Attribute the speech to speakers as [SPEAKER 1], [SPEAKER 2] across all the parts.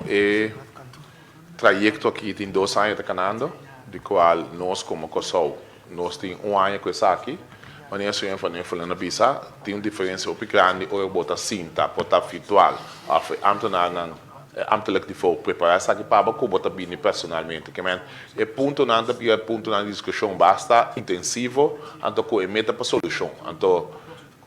[SPEAKER 1] E trayekto aki tin 2 aña ta kanando, di kual nos komo Kòrsou, nos tin un aña ku esaki. Manera señor Van Huffelen a bisa, tin un diferensia hopi grandi ora bo ta sinta, por ta virtual, òf ambtenaren ambtelijk niveau prepará esaki pa ku bo ta bini personalmente. Ke men, e puntonan ta e puntonan di diskushon basta intensivo, anto ku e meta pa solushon. Anto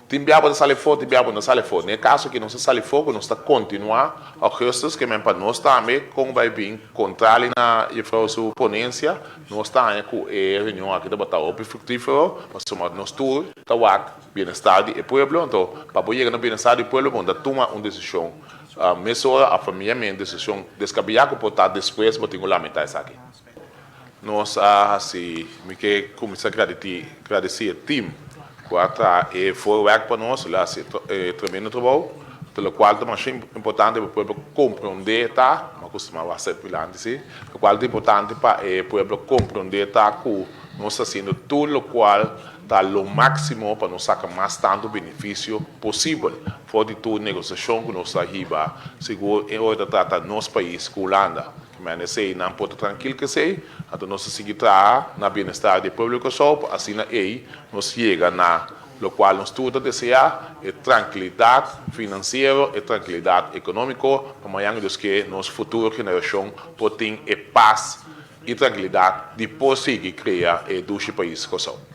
[SPEAKER 1] tin bia bo ta sali afó, tin bia bo no sali afó. Den kaso ku nos a sali afó, nos ta kontinuá ougùstùs, ke men pa nos tambe, kon bai bin kontrali na juffrouw su ponensia, nos ta ku e reunion aki ta hopi fruktífero, ma nos tur ta wak bienestar di pueblo. Anto pa yega na bienestar di pueblo, bo tuma un desishon. Mesora e famia mes desishon deskabeyá ku por ta despues bo tin ku lamentá esaki. Nos asina, mi ke kuminsá gradisí e team ku a traha e voorwerk pa nos, el a hasi tremendo trabou, lokual ta mas importante pa e pueblo komprondé ta, m'a kustumá wak pilante si, lokual ta importante pa e pueblo komprondé ta ku nos ta hasiendo tur lokual ta lo máksimo pa nos saka mas tantu benefisio posibel for di tur negosiashon ku nos ta hiba, sigur e ora trata nos pais ku Hulanda. Ma esei nan por ta trankil ku esei, anto nos ta sigui traha na bienestar di pueblo Kòrsou, asina ei nos yega na lokual nos tur ta deseá, e trankilidat finansiero, e trankilidat ekonómiko, pa mañan Dios ke nos futuro generashon por tin e pas i trankilidat di por sigui krea e dushi pais Kòrsou.